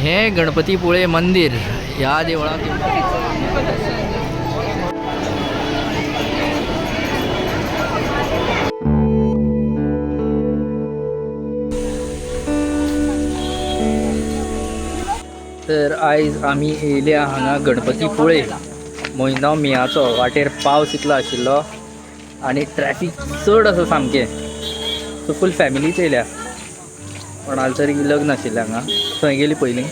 हे गणपतीपुळे मंदिर ह्या देवळाक तर आयज आमी येयल्या हांगा गणपतीपुळे म्हयनो मियाचो वाटेर पावस इतलो आशिल्लो आनी ट्रॅफीक चड आसा सामकें. सो फूल फॅमिलीच येयल्या. कोणाल तरी लग्न आशिल्लें हांगा, थंय गेली पयलीं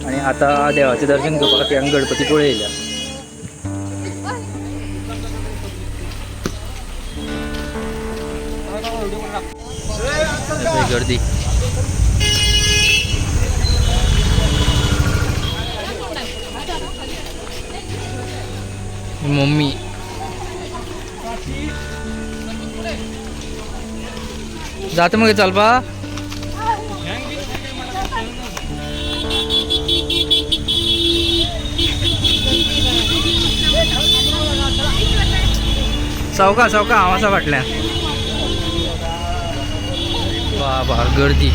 आनी आतां देवाचें दर्शन घेवपा खातीर हांगा गणपतीपुळे येयल्या. पळय गर्दी. मम्मी जाता मगे चलपा. चौका चौका हांव आसा फाटल्यान. बाबा गर्दी.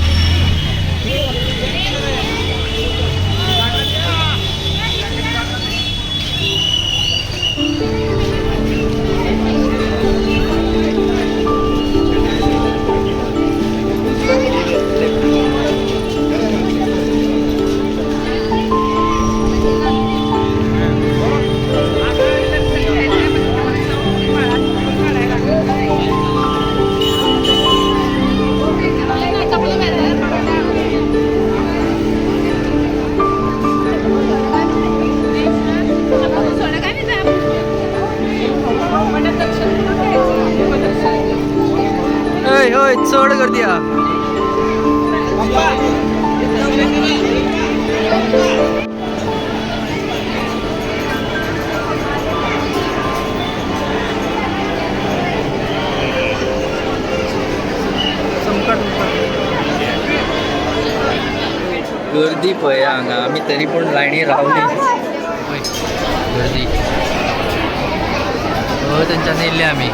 हय हय चड गर्दी आहा. गर्दी पळय हांगा, आमी तरी पूण लायनी रावली. पळय गर्दी. हय तेंच्यानी येयल्ले आमी.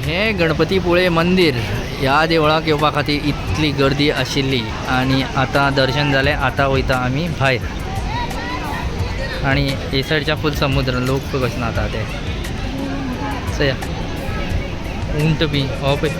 हे गणपतीपुळे मंदिर ह्या देवळाक येवपा खातीर इतली गर्दी आशिल्ली आनी आतां दर्शन जालें. आतां वयता आमी भायर आनी हे सायडच्या फूल समुद्र लोक पळय कशे न्हाता ते. चया उंट बी हो पळय.